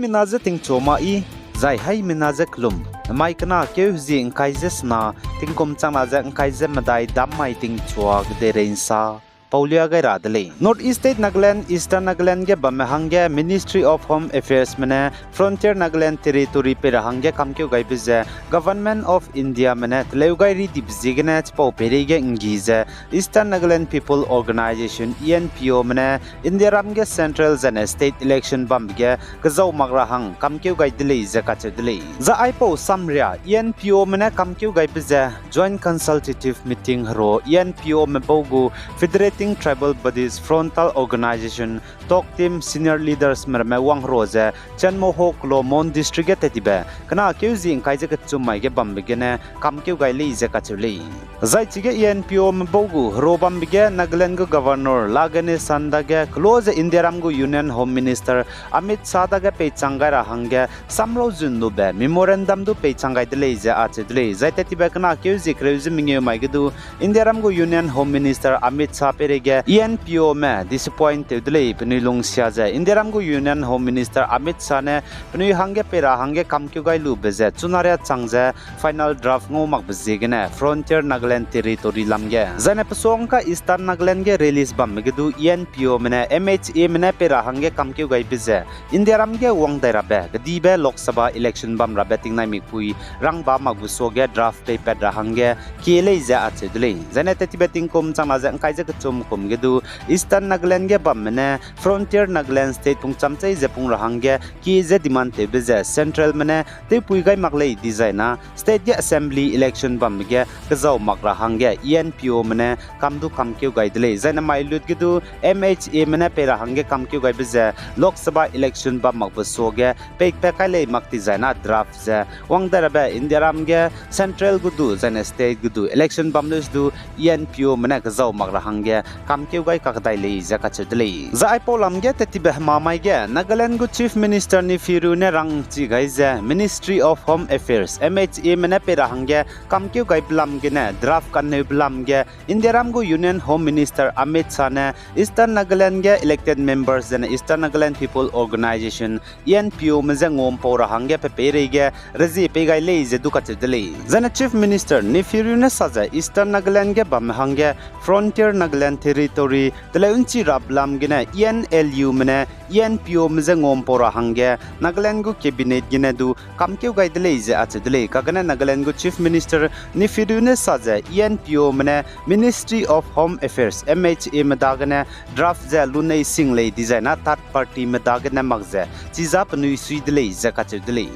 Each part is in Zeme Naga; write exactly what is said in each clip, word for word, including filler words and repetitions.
Mina ze tingchua ma i, zai haimena ze kelum, namai kena keu hezie ngkai ze sena, tingkum changna ze ngkai ze medai dam mai tingchua kedeirei nsa, paulia gai ra de lei. North East State Nagaland, Eastern Nagaland ge bamme hangge Ministry of Home Affairsme ne Frontier Nagaland Territory pei ra hangge kamkeu gaibe ze Government of Indiame ne teleu gai ridibe ziegene chipau peireige nggi ze Eastern Nagaland People Organisation, E N P Ome ne Indiaram ge central zaine state election bambe ge kezau mak ra hang kamkeu gai de lei ze kacheu de lei. Zai aipau samria E N P Ome ne kamkeu gaibe ze Joint Consultative Meeting hero E N P Ome bau gu Federating Tribal Bodies Frontal Organisation, Talk Team Senior Leadersme ramme wang hero ze Chenmoho kelo Mon District ge tat tibe kena keu zie ngkai ze kechum mai ge bambe gene kamkeu gai lei ze kacheu lei. Zai chige E N P Ome bau gu hero bambe ge Nagaland gu Governor La Ganesan dage kelo ze Indiaram gu Union Home Minister Amit Shah dage peichang gai ra hangge samrau zun lube memorandum du peichang gai de lei ze acheu de lei. Zai tat tibe kena keu zie kereu ze mengeu mai ge du Indiaram gu Union Home Minister Amit Shah peireige E N P Ome disappoint tew de lei, penui lungsia ze Indiaram gu Union Home Minister Amit Shah ne penui hangge pei ra hangge kamkeu gai lube ze chunaria chang ze final draft ngau makbe ziegene Frontier Nagaland Territory lam ge. Zaine pesuangka Eastern Nagaland ge release bambe ge du E N P Ome ne M H Ame ne pei ra hangge kamkeu gaibe ze Indiaram ge wang dai rabe kedibe Lok Sabha election bam rabe tingnaimikpui rangba makbe suage draft peipat ra hangge kie lei ze acheu de lei. Zaine tat tibe tingkum changna ze ngkai ze kechum kum ge du Eastern Nagaland ge bamme ne Frontier Nagaland State pungcham chei ze pung ra hangge kie ze demand tewbe ze centralme ne tewpui gai mak lei dizai na state ge assembly election bambe ge kezau mak ra hangge E N P Ome ne kam du kamkeu gai de lei. Zaine mai lut ge du M H Ame ne pei ra hangge kamkeu gaibe ze Lok Sabha election bam makbe suage peipat kai lei mak dizai na draft ze wang dai rabe Indiaram ge central gu du zaine state gu du election bam leu du E N P Ome ne kezau mak ra hangge kamkeu gai kakdai lei ze kacheu de lei. Zai aipau lam ge tat tibe hemamai ge Nagaland gu Chief Minister Neiphiu Rio ne rangchi gai ze Ministry of Home Affairs, M H Ame ne pei ra hangge kamkeu gaibe lam gene draft kanneube lam ge Indiaram gu Union Home Minister Amit Shah ne Eastern Nagaland ge elected members zaine Eastern Nagaland People Organisation, E N P Ome je ngampau ra hangge pe peireige rezie pei gai lei ze du kacheu de lei. Zaine Chief Minister Neiphiu Rio ne sa ze Eastern Nagaland ge bamme hangge Frontier Nagaland Territory teleu nchi rabe lam gene E N L Ume ne E N P Ome je ngampau ra hangge Nagaland gu cabinet gene du kamkeu gai de lei ze acheu de lei. Kagene Nagaland gu Chief Minister Neiphiu Rio ne sa ze E N P Ome ne Ministry of Home Affairs, M H Ame dagene draft ze lunei sing lei dizai na third partyme dagene mak ze chiza penui sui de lei ze kacheu de lei.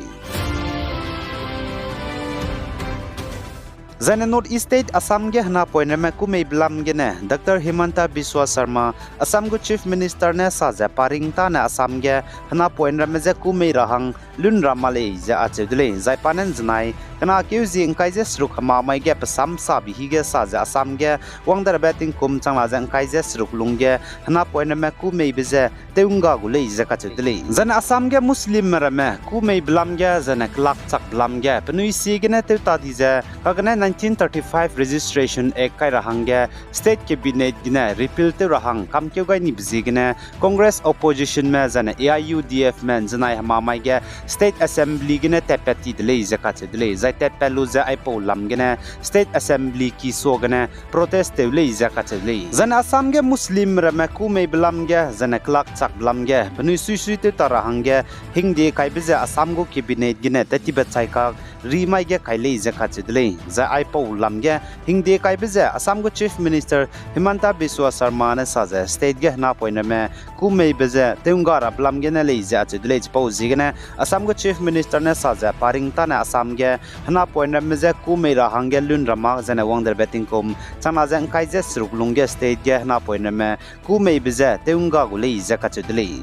Zaine North East State Assam ge henapoine ramme kûmeibe lam gene Doctor Himanta Biswa Sarma, Assam gu Chief Minister ne sa ze paring tâne Assam ge henapoine ramme je kûmei ra hang lun ra ma lei ze acheu de lei. Zai pa ne nzenai kena keu zie ngkai ze seruk hemamai ge pe sam sabe hige sa ze Assam ge wang darabe tingkum changna ze ngkai ze seruk lungge henapoine ramme kûmeibe ze tewngga gu lei ze kacheu de lei. Zaine Assam ge Muslimme ramme kûmeibe lam ge zaine kelakchakbe lam ge penui siegene tewta di ze kagene nineteen thirty-five Registration Act kai ra hangge State Cabinet gene repeal tew ra hang kamkeu gai nibe ziegene Congress oppositionme zaine A I U D Fme nzenai hemamai ge State Assembly gene tatpat ti de lei ze kacheu de lei. Zai tatpat lu ze aipau lam gene State Assembly ki suagene protest tew lei ze kacheu lei. Zaine Assam ge Muslimme ramme kûmeibe lam ge zaine kelakchakbe lam ge penui suisui tewta ra hangge hingde kaibe ze Assam gu Cabinet gene tat tibe chaikak rimai ge kai lei ze kacheu de lei. Zai aipau lam ge hingde kaibe ze Assam gu Chief Minister Himanta Biswa Sarma ne sa ze state ge henapoine ramme kûmeibe ze tewngga rabe lam gene lei ze acheu de lei. Chipau ziegene Assam gu Chief Minister ne sa ze paring tâne Assam ge henapoine ramme je kûmei ra hangge lun ra mak zaine wang darabe tingkum changna ze ngkai ze seruk lungge state ge henapoine ramme kûmeibe ze tewngga gu lei ze kacheu de lei.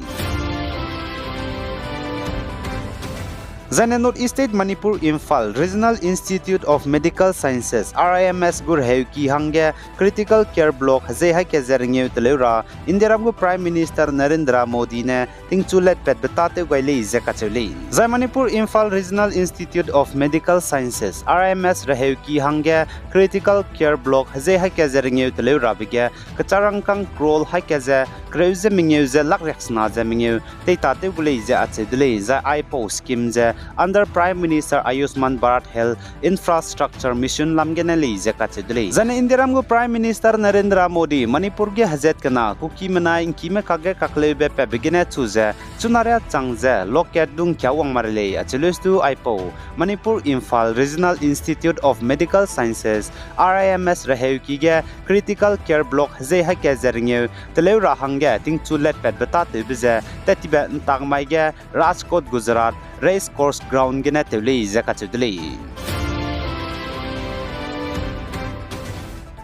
Zaine North East State Manipur Imphal Regional Institute of Medical Sciences, R I M S gu reheuki hangge critical care block hezei haika ze rengeu teleu ra Indiaram gu Prime Minister Narendra Modi ne tingchu letpatbe tâtew gai lei ze kacheu lei. Zai Manipur Imphal Regional Institute of Medical Sciences, R I M S reheuki hangge critical care block hezei haika ze rengeu teleu rabe ge kecharangkâng crore haika ze kereu ze mengeu ze lakh riaksena ze mengeu teitâtew gu lei ze acheu de lei. Zai aipau scheme ze under Prime Minister Ayushman Bharat Health Infrastructure Mission lam gene lei ze kacheu de lei. Zaine Indiaram gu Prime Minister Narendra Modi Manipur ge hezat kena Kuki menai ’ngkime kakge kakleube patbe gene chu ze chuna riâ chang ze loket du ’ngkia wang ma re lei acheu lei. Stu aipau Manipur Imphal Regional Institute of Medical Sciences, R I M S reheuki ge critical care block hezei haika ze rengeu teleu ra hangge tingchu letpatbe tâtewbe ze tat tibe ’ntak mai ge Rajkot, Gujarat, Race Course Ground gene tew lei ze kacheu de lei.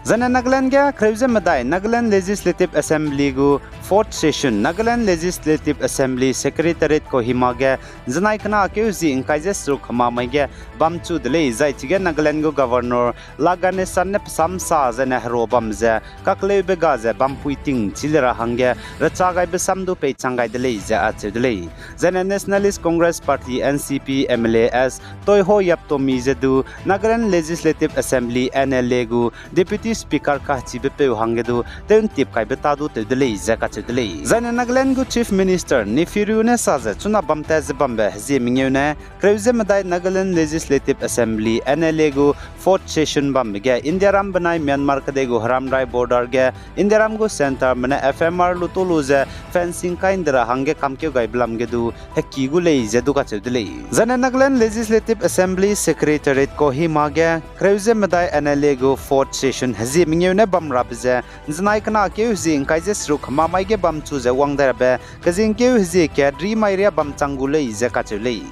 Zaine Nagaland ge kereu ze medai Nagaland Legislative Assembly gu fourth session, Nagaland Legislative Assembly Secretariat Kohima ge ’nzenai kena keu zi ’ngkai ze seruk hema mai ge bamchu de lei. Zai chige Nagaland gu Governor La Ganesan ne pesam sa zaine herua bam ze kakleube ga ze bampui ting chî le ra hangge recha gaibe sam du peichang gai de lei ze acheu de lei. Zaine Nationalist Congress Party, N C P, M L A S Toiho Yabtomi ze du Nagaland Legislative Assembly, N L A gu Deputy Speaker kachibe peu hangge du tew ’ntip kaibe tâ du tew de lei ze kacheu de lei. Zaine Nagaland gu Chief Minister Neiphiu Rio ne sa ze chuna bam tat ze bambe hezie mengeu ne kereu ze medai Nagaland Legislative Assembly, N L A gu fourth session bambe ge Indiaram benai Myanmar kedei gu heramrai border ge Indiaram gu centreme ne F M R lu tu lu ze fencing kai ’nde ra hangge kamkeu gaibe lam ge du heki gu lei ze du kacheu de lei. Zaine Nagaland Legislative Assembly Secretariat Kohima ge kereu ze medai N L A gu fourth session hezie mengeu ne bam rabe ze ’nzenai kena keu zi ’ngkai ze seruk hema mai ge bamchu ze wang dai rabe kezingkeu hezie kat ri mai riâ bam chang gu lei ze kacheu lei.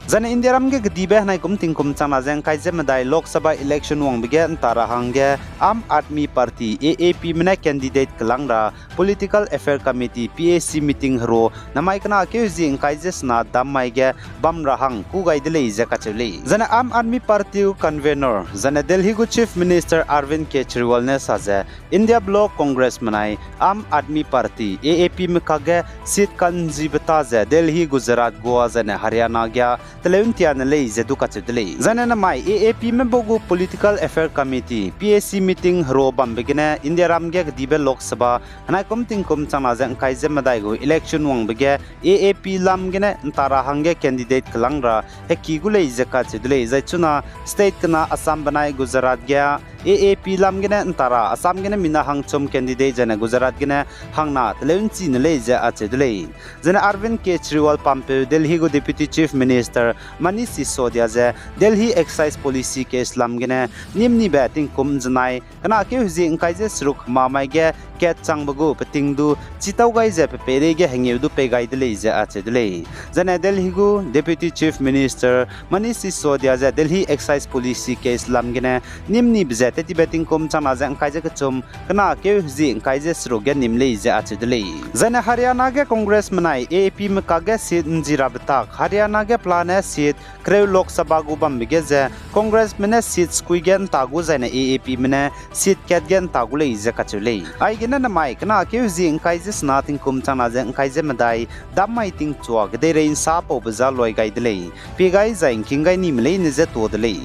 Zaine Indiaram ge kedibe henai kum tingkum changna ze ’ngkai ze medai Lok Sabha election wangbe ge ’nta ra hangge Aam Aadmi Party, A A Pme ne candidate kelang ra Political Affair Committee, P A C meeting herua namai kena keu zi ’ngkai ze sena dam mai ge bam ra hang kû gai de lei ze kacheu lei. Zaine Aam Aadmi Party gu convenor zaine Delhi gu Chief Minister Arvind Kejriwal ne sa ze India bloc Congressme nai Aam Aadmi Party, A A Pme kakge seat ka'nzibe ta ze Delhi, Gujarat, Goa zaine Haryana ge teleu ’ntia ne lei ze du kacheu de lei. Zaine namai A A Pme bau gu Political Affair Committee, P A C meeting herua bambe gene Indiaram ge kedibe Lok Sabha henai kum tingkum changna ze ’ngkai ze medai gu election wangbe ge A A P lam gene ’nta ra hangge candidate kelang ra heki gu lei ze kacheu de lei. Zai chuna state kena Assam benai Gujarat ge A A P lam gene ’nta ra Assam gene mina hangchum candidate zaine Gujarat gene hangna teleu ’nchi ne lei ze acheu de lei. Zaine Arvind Kejriwal pampeu Delhi gu Deputy Chief Minister Manish Sisodia ze Delhi Excise Policy case lam gene nîm nibe tingkum ’nzenai kena keu hezie ’ngkai ze seruk hema mai ge kat changbe gu peting du chitau gai ze pe peireige hengeu du pei gai de lei ze acheu de lei. Zaine Delhi gu Deputy Chief Minister Manish Sisodia ze Delhi Excise Policy case lam gene nîm nibe ze tettibe tingkum changna ze ’ngkai ze kechum kena keu hezie ’ngkai ze seruk ge nîm lei ze acheu de lei. Zaine Haryana ge Congressme nai A A Pme kakge seat ’nzi rabe tak Haryana ge pelane seat kereu Lok Sabha gu bambe ge ze Congressme ne seat sekui ge ’nta gu zaine A A Pme ne seat kat ge ’nta gu lei ze kacheu lei. Aigene namai kena keu hezie ’ngkai ze sena tingkum changna ze ’ngkai ze medai dam mai tingchua kedeirei ’nsa paube za loi gai de lei. Pie gai zai ’ngking gai nime leine je tuâ de lei.